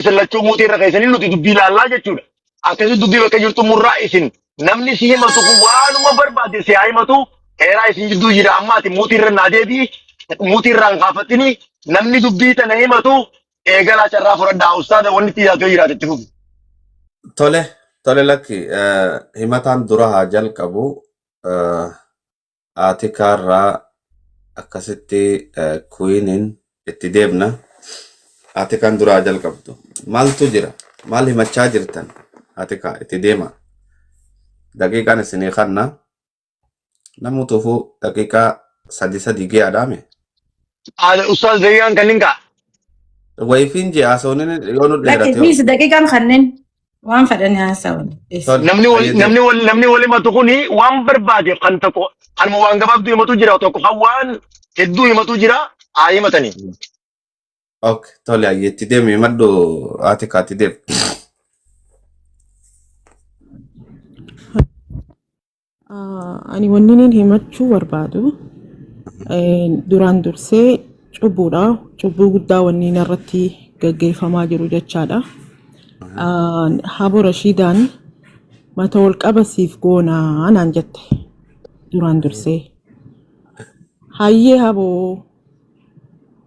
Isin lachuu muutii irra keessanii nuti dubbii ilaallaa jechuudha. Akkasii dubbii bakka jirtu murraa isin namni si himatu kun waanuma barbaade si haa himatu heeraa isin jidduu jira amma ati muutii irra naa deebii muutii irraa hin kaafatini namni dubbii tana himatu eegalaa carraa fudhadhaa ustaada wanni itti yaaduu jiraate itti fufi. Tole, tole lakki himataan dura haa jalqabu. Atikaarraa akkasitti Queeniin itti deemna. Atikaan dura haa jalqabdu. Maaltu jira? Maal himachaa jirtan? Atikaa itti deema. Daqiiqaan isinii kanna. Namutuufuu daqiiqaa sadi sadi ge'aadhaame. Ustaaz daqiiqaan kanneen ka'a. Wayifiin ji'a haasawni yoo nu Lakki dheerate hoo. dhiisi daqiiqaan kanneen waan fedhan haasawan. Dhiisi. Tole, Namni wal hayyee namni deemi. wal namni wal himatu kuni waan barbaade kan tokko kanuma waan gabaabduu himatu jira tokko kan waan hedduu himatu jira haa himatanii. Ok, tole hayyee itti deemi himadhu Atikaa itti deemi. Ani wanni niin himachuu barbaadu duraan dursee cubbuudha. Cubbuu guddaa wanni narratti gaggeeffamaa jiru jechaadha. Habo Rashiidaan mata wal qaba siif goonaa naan jette duraan dursee. Hayyee haboo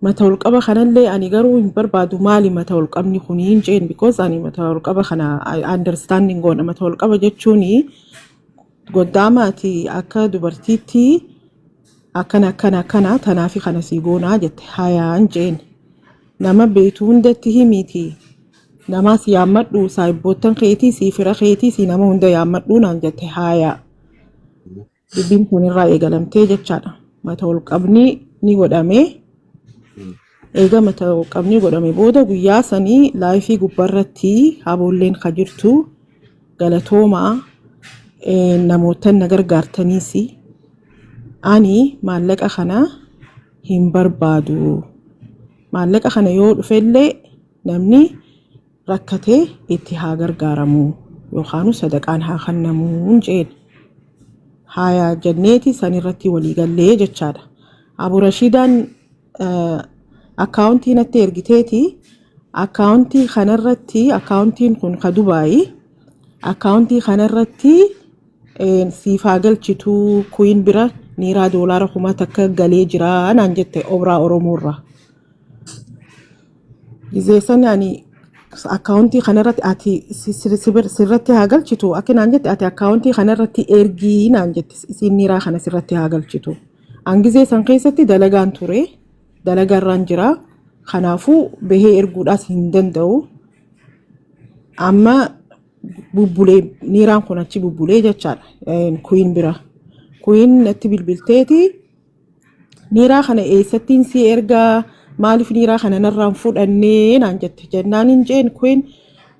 mata wal qaba kanallee ani garuu hin barbaadu maali mata wal qabni kuni hin jeen because ani mata wal qaba kana I understanding goona mata wal qaba jechuuni goddaama ati akka dubartiitti akkana akkana akkana tanaafi kana sii goonaa jette hayaan jeen nama beektu hundatti himiiti namaas yaammadhu saayibboottan keetii sii fira keetii sii nama hunda yaammadhu naan jette hayaa Dubbiin kun irraa eegalamtee jechaadha. Mata ol qabni ni godhame. Eega mata ol qabni godhame booda guyyaa sanii laayifii gubbarratti haboolleen ka jirtu galatoomaa namootan na gargaartaniis ani maallaqa kana hin barbaadu. Maallaqa kana yoo dhufellee namni rakkate itti haa gargaaramu yookaanu sadaqaan haa kannamuun jeen. Haaya jenneeti san irratti walii gallee jechaadha. Abu Rashiidaan akkaawuntii natti ergiteeti akkaawuntii kanarratti akkaawuntiin kun ka Dubaayi akkaawuntii kanarratti siif haa galchituu kuyin bira niiraa doolaara 1000 galee jira naan jette obraa Oromoorraa. Gizee san ani akkaawuntii kanarratti ati sirratti haa galchitu akka naan jette ati akkaawuntii kanarratti ergii naan jette isiin niiraa kana sirratti haa galchitu. An gizee san keessatti dalagaan ture dalagaarraan jira kanaafuu bahee erguudhaas hin danda'u. Amma bubbulee niiraan kun achi bubbulee jechaadha kuyin bira. Kuyin natti bilbilteeti. Niiraa kana eessattiin si ergaa maaliif niiraa kana narraan fudhannee naan jette jennaan hin jeen kun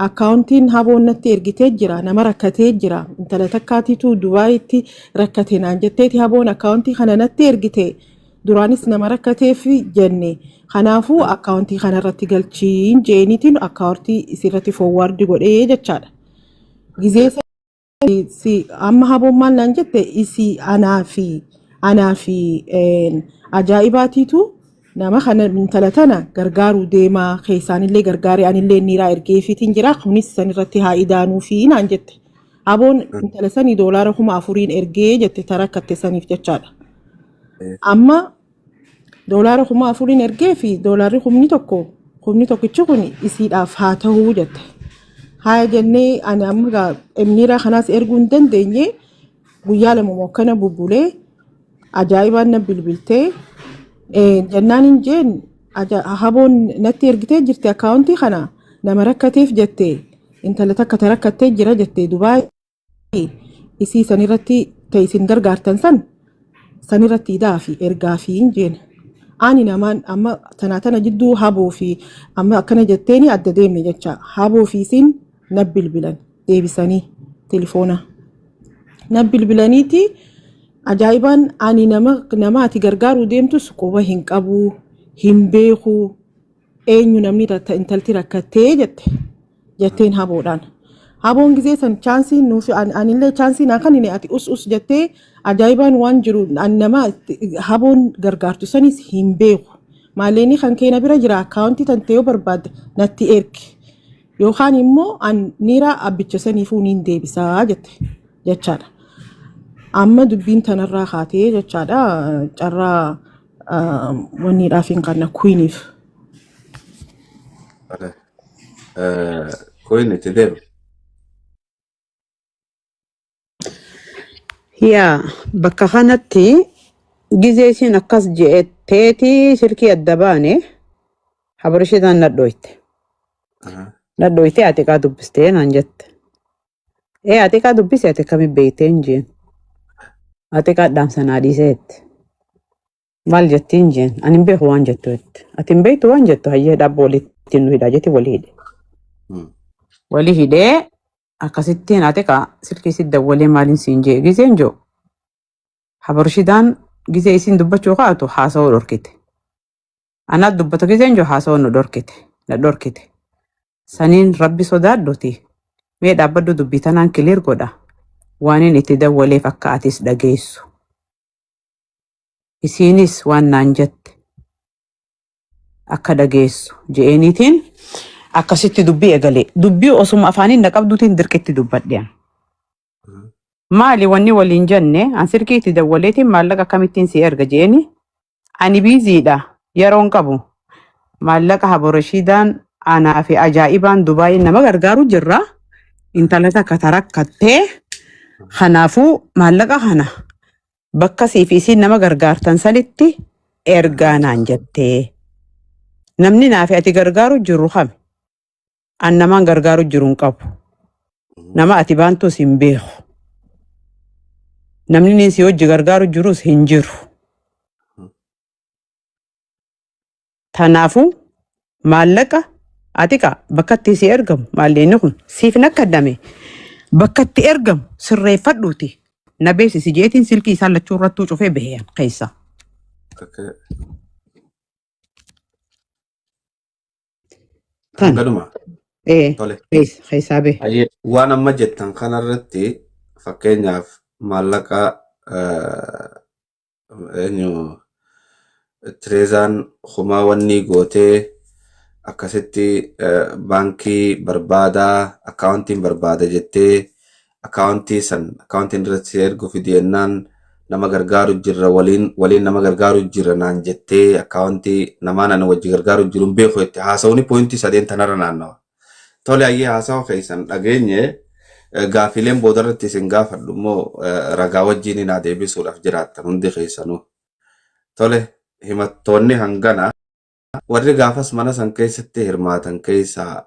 akkaawuntiin haboon natti ergitee jira nama rakkatee jira intala takkaatiitu Dubaayitti rakkate naan jetteeti haboon akkaawuntii kana natti ergite duraanis nama rakkateef jenne kanaafuu akkaawuntii kanarratti galchiin jeeniitiin akkaawuntii isirratti foowwaardi godhee jechaadha. Gizee si amma haboon maal naan jette isi anaa fi anaa fi ajaa'ibaatiitu nama kana intala tana gargaaruu deemaa keessaanillee gargaaree anillee niiraa ergeefiitiin jira kunis san irratti haa idaanuu fi naan jette. Haboon intala sanii doolaara 4000n ergee jette ta rakkatte saniif jechaadha. Amma Doolaara 4000n ergee fi doolaarri 1000 kumni tokkichi kun isiidhaaf haa ta'uu jette. Haaya jennee ani amma gaa emniiraa kanaas erguu hin dandeenye guyyaa lama akkana bubbulee ajaa'ibaan na bilbiltee jennaan hin jeen haboon natti ergitee jirti akkaawuntii kana nama rakkateef jette intala takka ta rakkattee jira jette Dubaay isii san irratti ta isin gargaartan san san irratti idaa fi ergaa fi hin jeen. Ani namaan amma tanaa tana jidduu haboo fi amma akkana jetteeni adda deemne jecha haboo fi isin na bilbilan deebisanii telefoona. Na bilbilaniiti ajaa'ibaan ani nama nama ati gargaaruu deemtus quba hin qabu hin beeku eenyu namni intalti rakkattee jette jetteen haboodhaan. Haboon gizee san chaansii nuuf anillee chaansii naa kanine ati us us jettee ajaa'ibaan waan jiru an nama haboon gargaartu sanis hin beeku. Maalleenni kan keena bira jira akkaawuntii tante yoo barbaadde natti ergi. Yookaan immoo an niiraa abbicha saniifuu niin deebisaa jette jechaadha. Amma dubbiin tanarraa kaatee jechaadha carraa wanniidhaaf hin kanna Queeniif. Tole. Queen itti deemu. Yaa bakka kanatti gizee isin akkas je'etteeti silkii adda baane habarishiidhaan nadhooyte. Nadhooyte ati qaa dubbistee naan jette. Ee ati qaa dubbise ati akkami beektee hin jeen. Ati qaa dhaamsa naa dhiisee jette. Maal jettiin jeen ani hin beeku waan jettu jette. Ati hin beektu waan jettu hayyee dhaabba walitti nu hidhaa jetti walii hidhe. Walii hidhee akkasittiin ati qaa silkii si dawwalee maaliin siin jee gizeen joo. Habarshidaan gizee isiin dubbachuu kaatu haasawuu dhorkite. Anaat dubbata gizeen joo haasawuu nu dhorkite. Na dhorkite. Saniin rabbi sodaadhuti. Mee dhaabbadhu dubbii tanaan clear godha. Waanin itti dawwaleef akka atis dhageessu. Isiinis waan naan jette akka dhageessu je'eeniitiin akkasitti dubbii eegale. Dubbii osuma afaaniin na qabduutiin dirqitti dubbadhe. An. Maali wanni waliin jenne an silkii itti dawwaleetiin maallaqa akkamittiin si erga je'eeni ani busydha yeroon qabu maallaqa haborashiidaan anaa fi ajaa'ibaan Dubaayin nama gargaaru jirra. Intala takka tarakkattee kanaafuu maallaqa kana bakka siif isiin nama gargaartan sanitti ergaa naan jettee. Namni naa fi ati gargaaru jiru kami? An namaan gargaaru jiru hin qabu. Nama ati baantus hin beeku. Namni niin si hojii gargaaru jirus hin jiru. Tanaafuu maallaqa ati qa bakka itti si ergamu maallaqni kun siif nakkadame bakka itti ergamu sirreeffadhuuti na beeksisi jeetiin silkii isaan lachuu irrattuu cufee bahee keessa. Tan Hanganuma. ee Tole. keessaa bahe. Ayyee. Waan amma jettan kanarratti fakkeenyaaf maallaqa eenyu Tireezaan humaa wanni gootee akkasitti baankii barbaadaa accountiin barbaada jettee accountii san accountiin irratti si ergu fidi jennaan nama gargaaru jirra waliin waliin nama gargaaru jirra naan jettee accountii namaan ani wajji gargaaru jiru hin beeku jette haasawni pointii sadeen tanarra naannawa. Tole ayyee haasawa keessan dhageenye gaafiileen boodarratti isin gaafadhu immoo ragaa wajjin naa deebisuudhaaf jiraattan hundi keessanuu. Tole himattoonni hangana warri gaafas mana san keessatti hirmaatan keessaa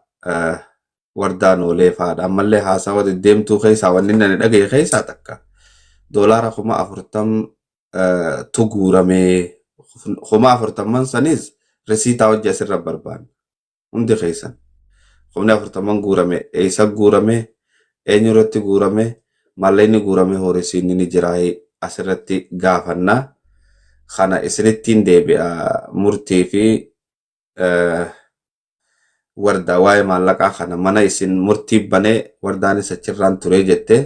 Wardaan Oolee fa'aadha. Ammallee haasawa deddeemtuu keessaa wanni ani dhagaye keessaa takka doolaara 40,000 tu guuramee 40,000 sanis risiitaa hojii asirra barbaanna. Hundi keessan. 40,000 guurame eessa guurame eenyu irratti guurame maallaqni guurame horisiinni ni jira asirratti gaafanna. Kana isinittiin deebi'a murtii fi wardaa waa'ee maallaqaa kana mana isin murtii banee wardaanis achirraan turee jette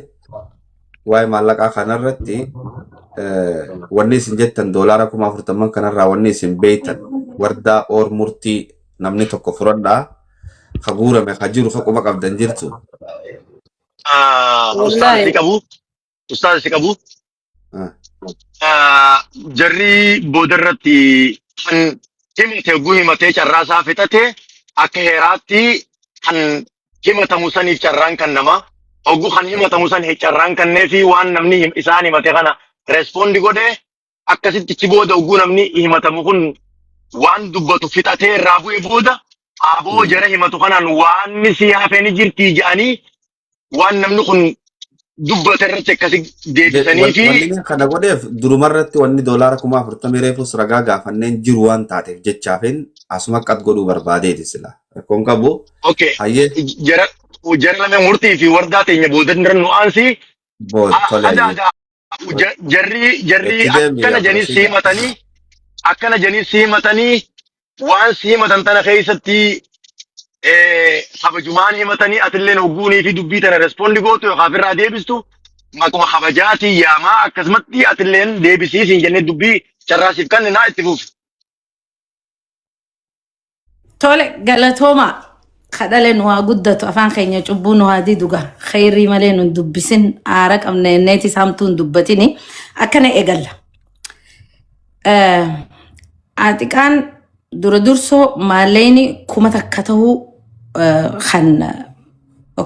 waa'ee maallaqaa kanarratti wanni isin jettan doolaara 40,000 kanarraa wanni isin beeytan wardaa or murtii namni tokko fudhadhaa ka guurame ka jiru ka quba qabdan jirtu. Ustaaz si Wallaahi qabu. Ustaaz si qabu. Jarri boodarratti kan himate hogguu himatee carraa isaa fixate akka heeraatti kan himatamu saniif carraan kan nama hogguu kan himatamu san carraan kannee fi waan namni isaan himate kana respond godhe akkasitti achi booda hogguu namni himatamu kun waan dubbatu fixatee irraa bu'e booda aboo jara himatu kanaan waan si hafe ni jirti jedhanii waan namni kun dubbate irratti akkasi deebisanii fi Wanni kana godheef durumarratti wanni doolaara 40,000 reefus ragaa gaafanneen jiru waan taateef jechaafin asuma qat godhuu barbaadeeti sila. Rakkoon qabu okay hayyee jara jara lameen murtii fi wardaa teenya booda irra nu aansi bood tole ada hayyee. ada jarri jarri Itti deemi akkana jedhanii si Abdurrashiid. himatanii akkana jedhanii si himatanii waan si himatan tana keessatti kabajumaan himatanii atilleen hogguunii fi dubbii tana respond gootu yookaan ofirraa deebistu maquma kabajaatii yaamaa akkasumatti atilleen deebisii siin jennee dubbii carraasiif kanninaa itti fufi. Tole galatooma. Kadhale nu haa guddatu, afaan keenya cubbuu nu haa diduga, kheyrii malee nu hin dubbisin, aara qabna jenneetis hamtuu hin dubbatini. Akkana eegalla. Aaxiqaan dura dursoo maalleyni 1000 ta'uu kan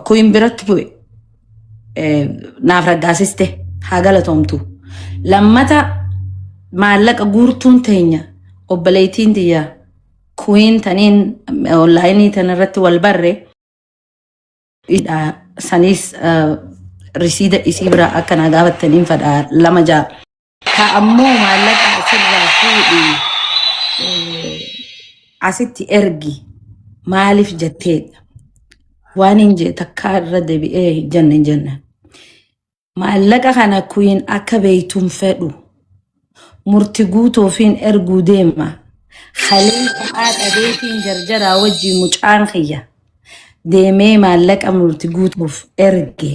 kuyin biratti bu'e naaf raggaasiste haa galatoomtu. Lammata maallaqa guurtuun teenya obboleettiin tiyya kuyin taniin onlaayinii tan irratti wal barre sanis risiida isii bira akka naa gaafattaniin fadha lama ja'a. Ka ammoo maallaqa asirraa fuudhi asitti ergi maaliif jetteedha. Waan hin jee takkaa irra deebi'ee hin jenne hin jenne. Maallaqa kana kuyin akka beeytuun fedhu. Murti guutuufiin erguu deema. Kalee sa'aa dhabeetiin jarjaraa wajjin mucaan kiyya deemee maallaqa murti guutuuf erge.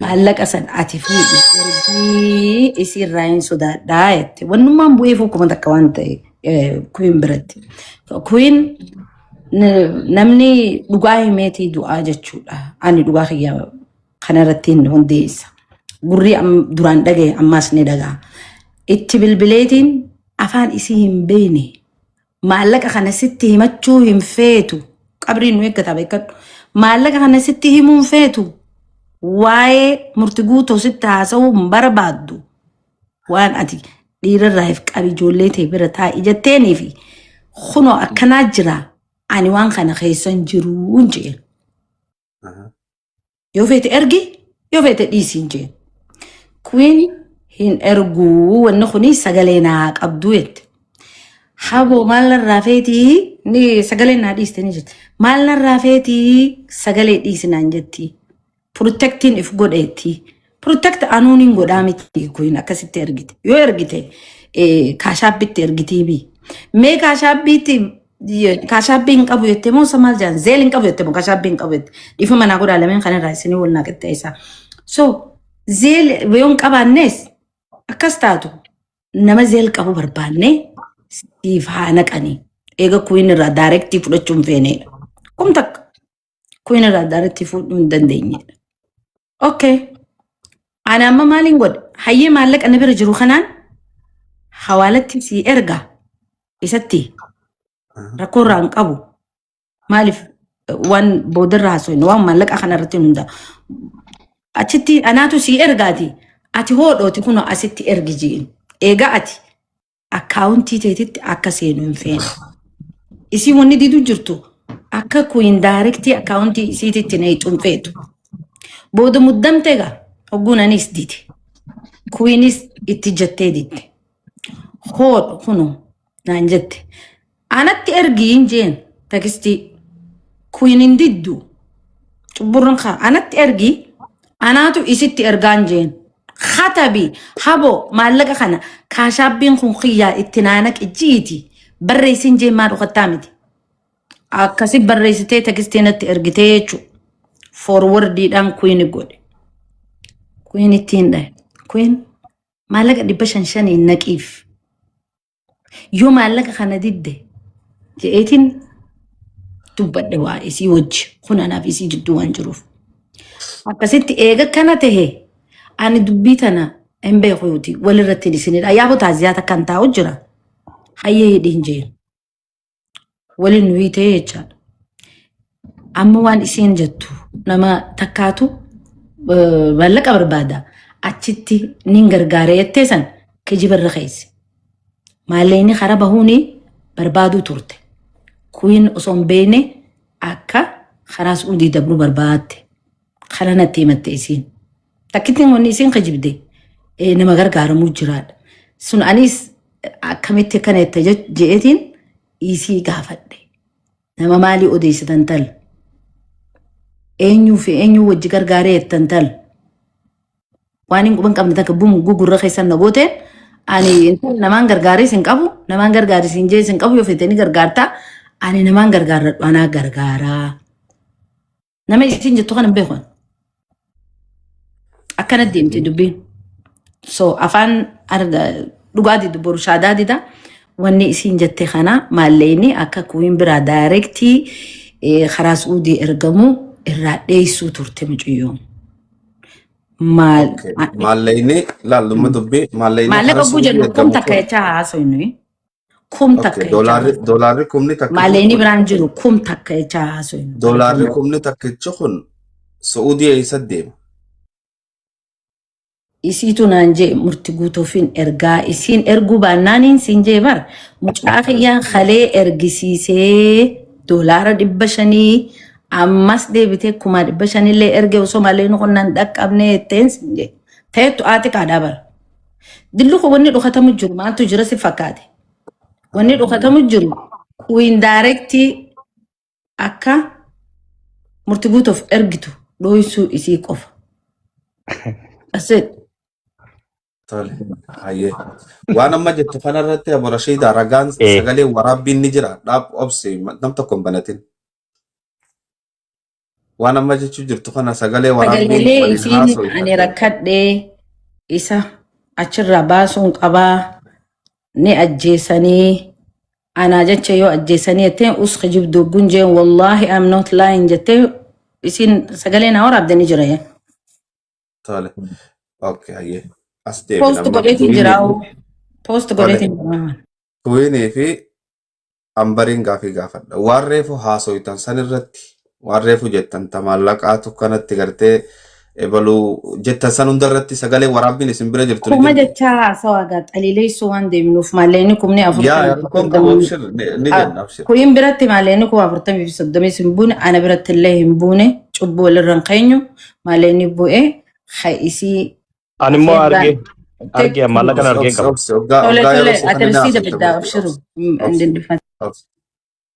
Maallaqa san ati fuudhi ergii isii irraa hin sodaadhaa jette. Wannummaan bu'eef 1000 waan ta'e kuyin biratti. Kuyin namni dhugaa himeetii du'aa jechuudha. Ani dhugaa kiyya kanarratti hin hundeessa. Gurri duraan dhagaye ammaas ni dhaga'a. Itti bilbileetiin afaan isii hin beekne. Maallaqa kana sitti himachuu hin feetu. Qabriin nu eeggata beekadhu. Maallaqa kana sitti himuu hin feetu. Waa'ee murti guutuu sitti haasa'uu hin barbaaddu. Waan ati dhiirarraa if qabi ijoollee ta'e bira taa'i jetteenii fi kunoo akkanaa jira ani waan kana keessa hin jiruu hin jeen. Yoo feete ergi yoo feete dhiisi hin jeen. Queen hin erguu wanni kuni sagalee naa qabdu jette. Haboo maal narraa feetii ni sagalee naa dhiiste ni jette. Maal narraa feetii sagalee dhiisi naan jetti. Protectiin if godheetti. Protect anuun hin godhaa miti Queen akkasitti ergite. Yoo ergite kaashaabbitti ergitii bi. Mee kaashaabbiitti kaashaabbii hin qabu jettee moo isa maal jedhan zeel hin qabu jettee moo kaashaabbii hin qabu jette. Dhiifama naa godhaa lameen kanarraa isinii wal naa qixxeessaa. So zeel yoo hin qabaannes akkas taatu nama zeel qabu barbaanne siif haa naqanii. Eega kuyin irraa daarektii fudhachuu hin feenedha. 1000 kuyin irraa daarektii fudhuu hin dandeenyedha. Okay. Ani amma maaliin godhe? Hayyee maallaqa na bira jiru kanaan hawaalatti sii erga isatti rakkoo irraa hin qabu. Maaliif waan boodarra haasofne waan maallaqa kana irratti hunda. Achitti anaatu sii ergaati. Ati hoodhooti kun asitti ergi jiin. Egaa ati akkaawuntii teetitti akka seenu hin feene. Isii wanni didu jirtu akka kuyin daarektii akkaawuntii isiititti na hin feetu. Booda muddamte egaa hogguun anis dide. Kuyinis itti jettee didde. Hoodhu kunoo naan jette. Anatti ergi hin jeen tekstii. Kuyin hin diddu. Cubburran kaa anatti ergi anaatu isitti ergaan jeen. Katabi haboo maallaqa kana kaashaabbiin kun kiyyaa itti naanaqi jiiti barreessin jeen maa dhokattaa miti. Akkasi barreessitee tekstii natti ergitee jechuudha. Forwardiidhaan kuyin godhe. Kuyin ittiin dhahe. Kuyin maallaqa 500 naqiif. Yoo maallaqa kana didde je'eetiin dubbadhe waa isii wajji kun anaaf isii jidduu waan jiruuf. Akkasitti eega kana tahe ani dubbii tana hin beekuuti walirratti hin isinidha. Yaaboo taaziyaa takkan taa'u jira. Hayyee hidhi hin jeen. Waliin nu hiitee jechaadha. Amma waan isiin jettu nama takkaatu maallaqa barbaada. Achitti nin gargaara jettee san kijiba irra keesse. Maallaqni karaa bahuuni barbaaduu turte. Kuyin osoo hin beekne akka karaa Suudii dabruu barbaadde. Kana natti himatte isiin. Takkittiin wanni isiin kijibde nama gargaaramuu jiraadha. Sun anis akkamitti akkana jette je'eetiin isii gaafadhe. Nama maalii odeessitan tal? Eenyuu fi eenyuu wajji gargaaree jettan tal? Waan hin quban qabne takka bum gugurra keessan na gooteen ani intal namaan gargaarees hin qabu namaan gargaaris hin jees hin qabu yoo feete ni gargaarta ani namaan gargaarradhu anaa gargaaraa. Nama isiin jettu kana hin beeku. ani. Akkana deemte dubbiin. So afaan dhugaa didu boru shaadaa dida. Wanni isiin jette kana maallaqni akka kuwiin biraa daayirektii karaa Suudii ergamu irraa dheessuu turte mucayyoon. Maal Okay. Maallaqni laallumma dubbii maallaqni maallaqa karaa oguu Suudii jennu kum ergamu takka kun jechaa haasofnu. Kum okay. takka jechaa Doolaarri haasofnu. doolaarri kumni takkichi Maallaqni kun biraan jiru kum takka jechaa haasofnu. doolaarri kumni takkichi kun Suudii eessa deema? Isiitu naan jee murti guutuufin ergaa isiin erguu baannaaniin siin jee bar mucaa kiyyaa kalee ergisiisee $500 ammas deebitee 500,000llee erge osoo malee nu qonnaan dhaqqabne jetteen siin jee ta'ettu aati qaadhaa bara. Dillu kun wanni dhokatamu jiru maaltu jira si fakkaate? Wanni dhokatamu jiru kuwiin daayirektii akka murti guutuuf ergitu dhoysuu isii qofa. That's it. Tole. Hayyee. Waan amma jettu kanarratti Abu Rashiida ragaan sagalee waraabbiin ni jira. Dhaab obsi nam tokko hin banatin. Waan amma jechuu jirtu kana sagalee waraabbiin Sagalee waliin isiin haasoo ani rakkadhee isa achirraa baasuun qabaa ni ajjeesanii anaa jecha yoo ajjeesanii jettee us kijibduu gunjeen wallaahi I'm not lying jettee isiin sagalee naa waraabde ni jira. Tole. Okay, hayyee. As deebina Post amma. godheetiin jira. Post Tole. godheetiin jira. Kuwiinii fi ambariin gaafii gaafadha. Waan reefu haasoytan san irratti waan reefu jettan ta maallaqaatu kanatti gartee ebaluu jettan san hunda irratti sagalee waraabbiin isin bira jirtu ni Kuma jirti. jechaa haasawaa gaa xaliileessuu waan deemnuuf maallaqni kumni Yaa afurtamii fi rakkoon qabu soddomii abshir ni jenna abshir. Kuyin biratti maallaqni 40,030 hin buune ana biratti illee hin buune cubbuu walirra hin keenyu maallaqni bu'ee isii Ani immoo afeerraan argee argee maallaqa Obsi kana argeen obsi qaba. obsi hoggaa tole hoggaa tole yeroo si ati kana ni risiida haasofte biddaa murtii abshiru obsi obsi hin obsi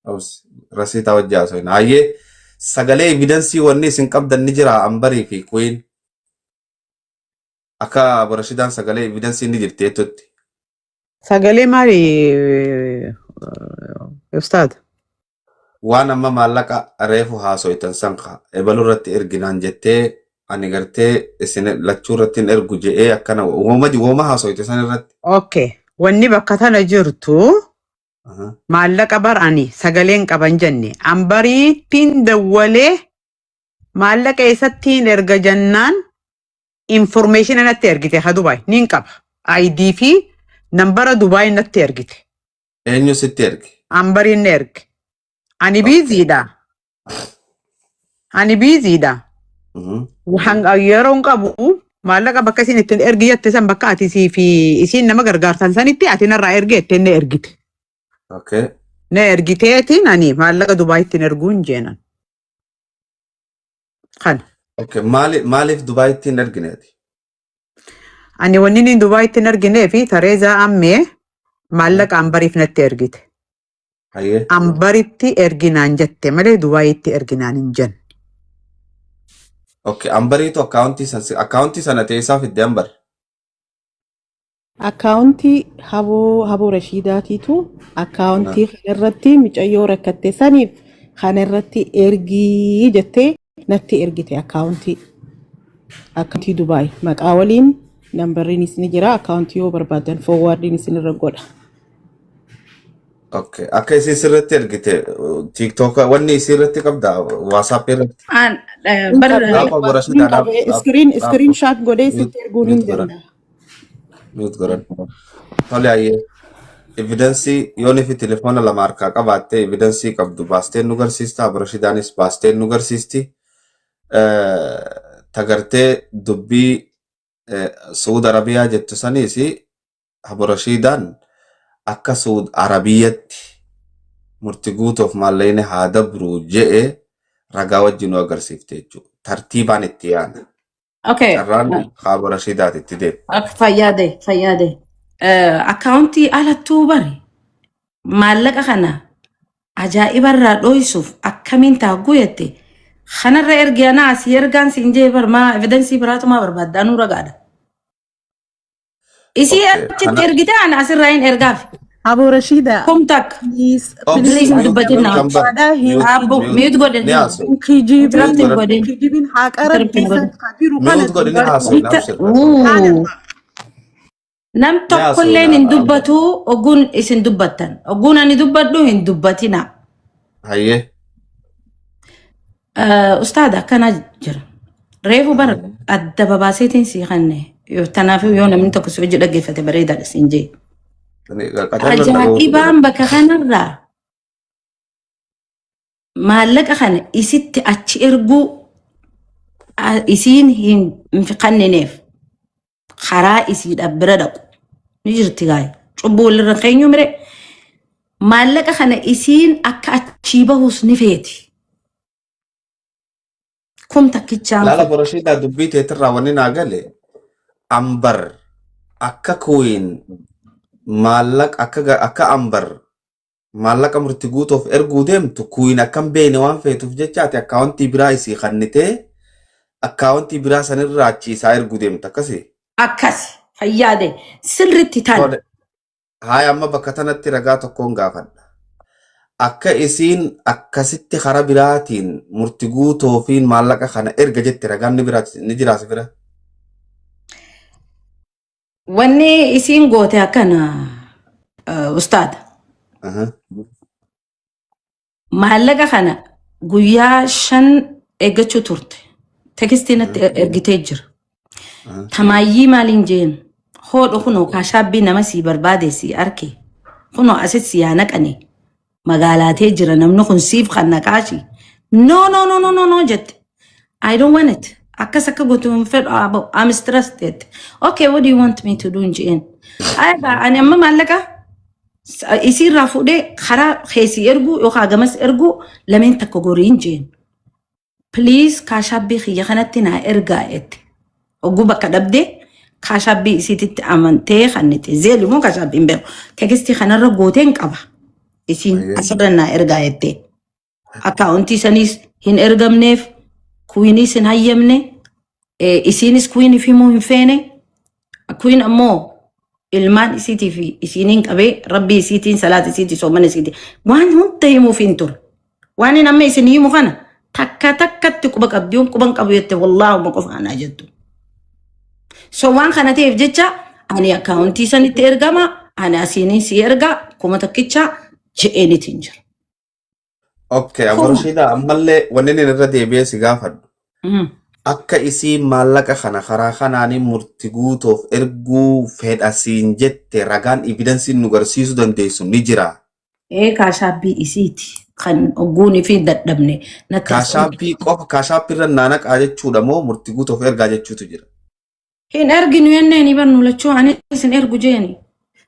obsi rasiitaa wajji haasofna. Hayyee sagalee evidensii wanni isin qabdan ni jira ambarii fi kuyin akka Barashidaan sagalee evidensii ni jirti jettutti. Sagalee maali ustaad? Waan amma maallaqa reefu haasoytan san ka ebalu irratti erginaan jettee ani gartee isin lachuu irratti hin ergu je'ee akkana wooma wooma haasoyte san irratti. Okay. Wanni bakka tana jirtu maallaqa bar ani sagaleen qaban jenne. Ambariittiin dawwalee maallaqa eessattiin erga jennaan information natti ergite ha Dubaay nin qaba. ID fi nambara Dubaay natti ergite. Eenyu sitti erge? Ambariin na erge. Ani busydha. Ani busydha. Yeroo hin qabu maallaqa bakka isin ittiin ergi jette san bakka ati sii fi isiin nama gargaartan sanitti ati narraa ergi jettee na ergite. Na ergiteetiin ani maallaqa Dubaay ittiin erguu hin jeenan. Kana. Okay. Maali maaliif Dubaayitti hin ergine ati? Ani wanni inni Dubaay ittiin erginee fi Tareezaa ammee maallaqa ambariif natti ergite. Ambaritti erginaan jette malee Dubaayitti erginaan hin jenne. Okay. Ambariitu akkaawuntii san akkaawuntii sana teessaa fidde ambar. Akkaawuntii haboo Rashiidaatiitu akkaawuntii kanarratti mucayyoo rakkatte saniif kanarratti ergii jettee natti ergite akkaawuntii. Akkaawuntii Dubaay maqaa waliin nambarriinis ni jira akkaawuntii yoo barbaadan forwardiin isinirra godha. Okay. Akka isii sirratti ergite TikTok wanni isii irratti qabda WhatsApp irratti. An Hin bar qabee Dhaaba hin Rashiidaa dhaab qabee dhaab screen dhaab screen shot godhee sitti erguun hin mute godhan danda'a. mute godhan. Tole hayyee. Evidensii yoon fi telefoona lama harkaa qabaatte evidensii qabdu baastee nu garsiista Abrashidaanis baastee nu garsiisti. Tagartee dubbii Suud Arabiyaa jettu saniis Abrashidaan akka Suud Arabiyyatti murti guutuuf maallaqni haa dabru je'e ragaa wajjin nu agarsiifte jechuudha. Tartiibaan itti yaana. Okay. Carraan Abrashidaati itti deema. Akka fayyaade fayyaade. Akkaawuntii alattuu bari maallaqa kana ajaa'ibarraa dhoysuuf akkamiin taagguu jette kanarra ergi anaa asii ergaan siin jee bar maa evidensii biraatu maa barbaadda anuu ragaadha. Isii achitti Kana ergite ana asirraa hin ergaaf. Aboo Rashiida Kum takka. please obsi Please please hin mute dubbatin mute naa. ambar Haadha hin mute Abbo mute mute godhe ni haasoy hin kijibin mute Interrupt hin godhan godhin. kijibin haqa Interrupt rabbii hin san godhin. ka jiru kana mute godhi ni dubbadhu. haasoy abshir Subhaanallah. Nam ni tokkolleen haasoyna hin dubbatu ogguun isin dubbattan. Ogguun ani dubbadhu hin dubbatina. Hayyee. Ustaada akkanaa jira. Reefu bara adda babaaseetiin sii kanne. Tanaaf yoo namni tokko si hojii dhaggeeffate bareedaadha siin jee. Qacarroon dhaga'uu Ajaa'ibaan bakka kanarraa maallaqa kana isitti achi erguu isiin hin kannineef karaa isiidhaaf bira dhaqu ni jirti gaa'e. Cubbuu walirra keenyu mire maallaqa kana isiin akka achii bahus ni feeti. Kun takkichaan Laala kun. Boroshiidhaa dubbii teetirraa wanni naa gale ambar akka kuwiin maallaqa akka ambar maallaqa murti guutuuf erguu deemtu kuwiin akkam beene waan feetuuf jecha ati akkaawuntii biraa isii kannitee akkaawuntii biraa sanirraa achi isaa erguu deemta akkasii. Akkas fayyaade sirritti tana. Tole. Haaya amma bakka tanatti ragaa tokkoon gaafadha. Akka isiin akkasitti karaa biraatiin murti guutuufiin maallaqa kana erga jette ragaan ni biraa ni jiraas bira. Wanni isiin goote akkana ustaada. Maallaqa kana guyyaa 5 eeggachuu turte. Tekstii natti ergitee jira. Tamaayyii maaliin jeen hoodho kunoo kaashaabbii nama sii barbaade sii arke kunoo asitti si yaa naqane magaalaatee jira namni kun siif kan naqaashi. No, no, no, no, no, no jette. I don't want it. Akkas akka gootu hin fedhu abo. I'm stressed jette. Okay, what do you want me to do jeen. Ayba ani amma maallaqa isiirraa fuudhee karaa keessi erguu yookaan gamas erguu lameen takka goriin jeen. Please kaashaabbii kiyya kanatti naa ergaa jette. Hogguu bakka dhabdee kaashaabbii isiititti amantee kannite. Zeeli moo kaashaabbii hin beeku. Tekstii kanarra gooteen qaba. Isiin asirra naa ergaa jettee. Akkaawuntii saniis hin ergamneef, kuwiiniis hin hayyamne, isiinis kuwiiniif himuu hin feene. Kuwiin ammoo ilmaan isiitii fi isiiniin qabee rabbii isiitiin salaata isiitii soomana isiitii waan hunda himuuf hin ture. Waan inni amma isin himu kana takka takkatti quba qabdi yoon quban qabu jette wallaahuma qofa anaa jettu. So waan kana ta'eef jecha ani akkaawuntii sanitti ergama ani asiiniin si erga 1000 je'eenitiin jira. Okay, Kuma. Aboroshiidha ammallee wanni inni irra deebi'ee si gaafadhu. Akka isiin maallaqa kana karaa kanaanii murti guutuuf erguu fedha siin jette ragaan evidensiin nu garsiisuu dandeessu ni jira. Ee kaashaabbii isiiti kan ogguunii fi dadhabne natti as Kaashaabbii qofa kaashaabbii irra naanaqaa jechuudha moo murti guutuuf ergaa jechuutu jira. Hin erginu jennee ni barnu lachuu ani isin ergu jeeni.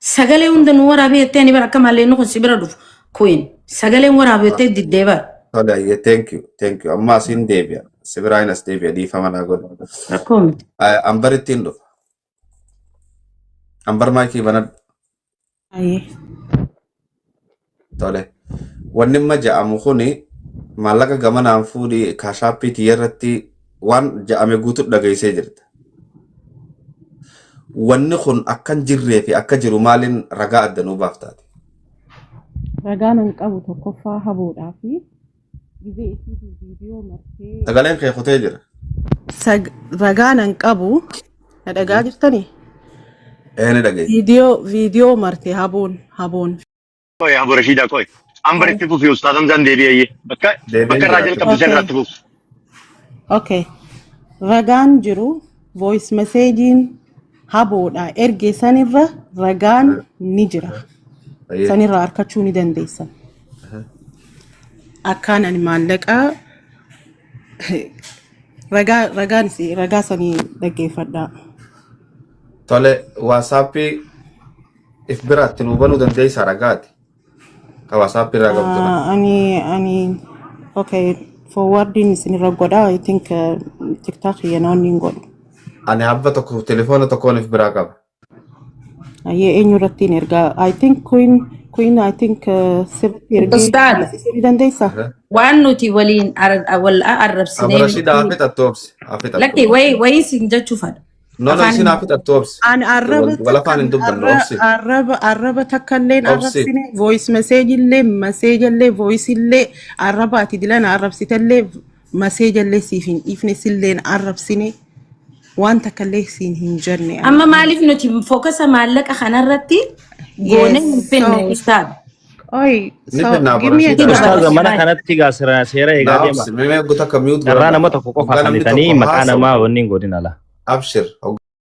Sagalee hunda nu waraabee jettee ni bara akka mallee nu kun si bira dhufu kuin sagaleen waraabee jettee diddee bara. Tole ayyee thank you thank you amma asiin deebi'a si biraa hin as deebi'a dhiifama naa godhu. Rakkoo miti. Ambar ittiin dhufa. Ambar maayikii banadhu. Ayyee. Tole. Wanni amma ja'amu kuni maallaqa gamanaan fuudhii kaashaappii tiyya irratti waan ja'ame guutuu dhageessee jirta. Wanni kun akka hin jirree fi akka jiru maaliin ragaa adda nuu baaftaati? Ragaan an qabu tokkoffaa haboodhaa fi gizee isiitiin viidiyoo martee Sagaleen kee kutee jira. Ragaan an qabu na dhagaa jirtanii? Ee ni dhageenya. Viidiyoo marte haboon. Qoy yaa Rashiidaa qoy. Ambar itti fufi ustaaz Hamzaan deebi'ee bakka Deebiin bakka irraa jira. jalqabde san Okay. irratti fufi. Okay. Ragaan jiru voice messagein haboodha erge sanirra ragaan ni jira. Ayyee. Sanirra harkachuu ni dandeessan. Akkaan ani maallaqa ragaa ragaan ragaa sanii dhaggeeffadhaa. Tole WhatsAppii if biraatti nuu banuu dandeessaa ragaati. Ka WhatsAppii irraa qabdu kana. Ani okay forwarding isinirra godha. I think TikTok yenoonni hin godhu. Ani habba tokko telefoona tokkoon if biraa qaba. Ayyee eenyu irratti hin ergaa? I think Queen I think sirriitti ergee Ustaad barsiisuu ni dandeessaa? waan nuti waliin wal arrabsinee Abarashiidha haa fixattu obsi. Haa fixattu. Lakki wayii sin jechuufadha. No no Afaan isin haa fixattu obsi. Ani arraba Wal afaan hin takkan dubbannu obsi. arraba takkalleen Obsi. arrabsine voice message illee message illee voice illee arraba ati dilana arrabsitellee message illee siif hin dhiifne silleen arrabsine waan takkallee siin hin jenne ani. Amma maaliif nuti fookasa maallaqa kanarratti goonee hin Yes, finne so ustaad. Oi, Ni so fennaa give me a Rashiida. Ustaaza chance. mana kanatti gaa seera eegaa Naa deema. obsi, mee eeguu takka mute Carraa godhadha. nama tokko qofa Hoggaa namni kennitanii tokko maqaa haasawu namaa wanni hin godhin ala. Abshir.